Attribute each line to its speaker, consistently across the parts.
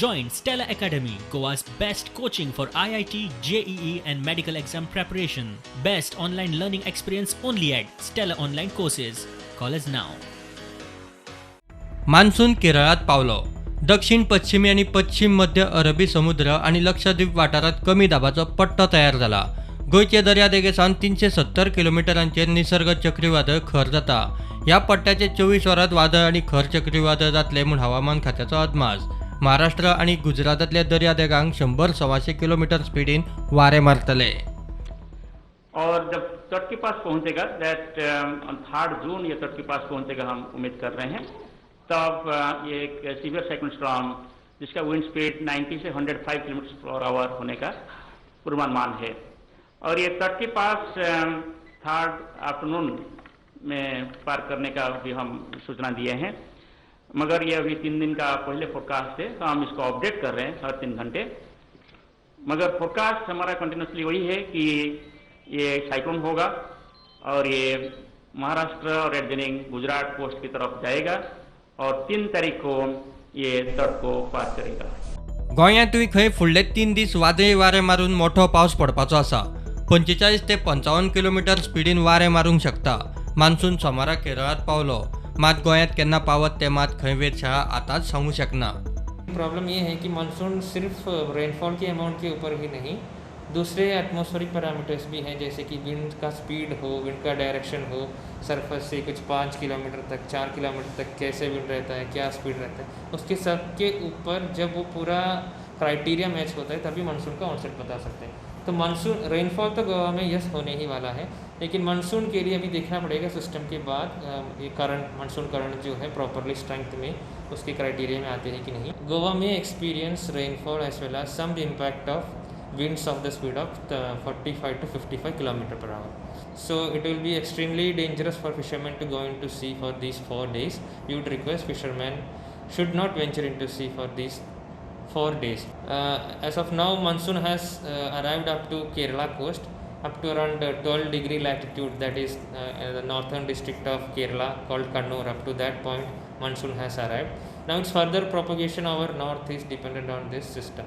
Speaker 1: Join Stella Academy, Goa's best coaching for IIT, JEE, and medical exam preparation. Best online learning experience only at Stella Online Courses. Call us now.
Speaker 2: Monsoon केरळात पावलो. दक्षिण पश्चिमी आनी पश्चिम मध्य अरबी समुद्र आनी लक्षद्वीप वाठारांत कमी दाबाचो पट्टो तयार जाला. गोंयचे दर्यादेगे सावन 370 किलोमिटरांचेर निसर्ग चक्रीवादळ खर जाता. ह्या पट्ट्याचे 24 वरांत वादळ आनी खर चक्रीवादळ जातलें म्हूण हवामान खात्याचो अदमास. महाराष्ट्र आनी गुजरातांतल्या दर्यादेगांक 100-125 किलोमिटर स्पिडीन वारें मारतले.
Speaker 3: और जब तट के पास पहुंचेगा, that on 3 जून ये तट के पास पहुंचेगा, हम उम्मीद कर रहे हैं, तब ये एक सीवियर साइक्लोन स्टॉर्म जिसका विंड स्पीड 90 से 105 किलोमीटर पर आवर होने का पूर्वानुमान है। और ये तट के पास 3rd afternoon में पार करने का भी हम सूचना दिए हैं, मगर ये अभी 3 दिन का पहले फोरकास्ट है, तो हम इसको अपडेट कर रहे हैं हर 3 घंटे। मगर फोरकास्ट हमारा कंटिन्यूसली वही है कि ये साइक्लोन होगा और ये महाराष्ट्र और एडजनिंग गुजरात कोस्ट की तरफ जाएगा और 3 तारीख को ये तट को पार करेगा।
Speaker 2: गोंयांतूय खंय फुडले 3 दीस वादळी वारें मारून मोठो पावस पडपाचो आसा. 45 ते 55 किलोमिटर स्पिडीन वारें मारूंक शकता. मान्सून सोमारा केरळांत पावलो, मात गोंयांत केन्ना पावत तें मात खंय वेधशाळा आतांच सांगू शकना.
Speaker 4: प्रॉब्लम ये है कि मानसून सिर्फ रेनफॉल के अमाउंट के ऊपर ही नहीं, दूसरे एटमॉस्फेरिक पैरामीटर्स भी हैं, जैसे कि विंड का स्पीड हो, विंड का डायरेक्शन हो, सरफेस से कुछ 5 किलोमीटर तक, 4 किलोमीटर तक कैसे विंड रहता है, क्या स्पीड रहता है, उसके सब के ऊपर जब वो पूरा क्राइटेरिया मैच होता है तभी मानसून का ऑनसेट बता सकते हैं। तो मानसून रेनफॉल तो गोवा में यस होने ही वाला है, लेकिन मानसून के लिए अभी देखना पड़ेगा सिस्टम के बाद ये करंट, मानसून करंट जो है प्रॉपरली स्ट्रेंथ में उसके क्राइटेरिया में आते हैं कि नहीं। गोवा में experience rainfall as well as some impact of winds of the speed of 45 to 55 km per hour. So it will be extremely dangerous for fishermen to go into sea for these 4 days. We would request fishermen should not venture into sea for these 4 days. As of now, monsoon has arrived up to Kerala coast, up to around 12 degree latitude, that is the northern district of Kerala called Kannur. Up to that point, monsoon has arrived. Now its further propagation over north is dependent on this system.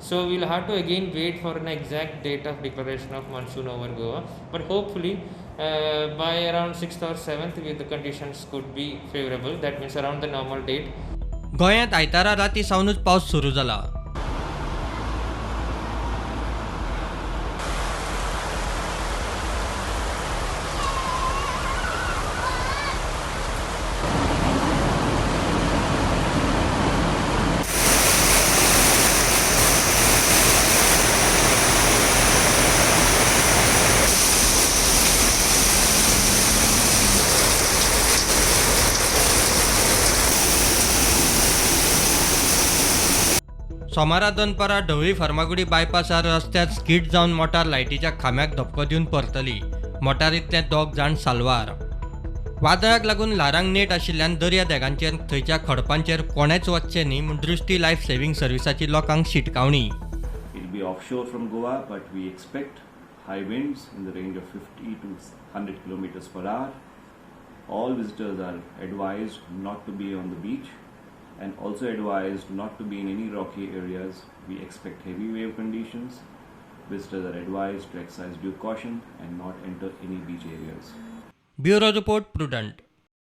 Speaker 4: So we'll have to again wait for an exact date of declaration of monsoon over Goa, but hopefully by around 6th or 7th the conditions could be favorable, that means around the normal date.
Speaker 2: गोंयांत आयतारा राती सावनूच पावस सुरू जाला. सोमारा दनपारा ढवळी फार्मागुडी बायपासार रस्त्यार skeet जावन मोटार लायटीच्या खांब्याक धपको दिवन परतली. मोटारींतले 2 जाण साल्वार. वादळाक लागून ल्हारांक नेट आशिल्ल्यान दर्यादेगांचेर थंयच्या खडपांचेर कोणेच वचचें न्ही म्हूण दृष्टी लायफ सेव्हिंग सर्विसाची लोकांक शिटकावणी.
Speaker 5: It be offshore from Goa, but we expect high winds in the range of 50 to 100 kilometres per hour. All visitors are advised not to be on the beach and also advised not to be in any rocky areas. We expect heavy wave conditions. Visitors are advised to exercise due caution and not enter any beach areas.
Speaker 2: Bureau Report, Prudent.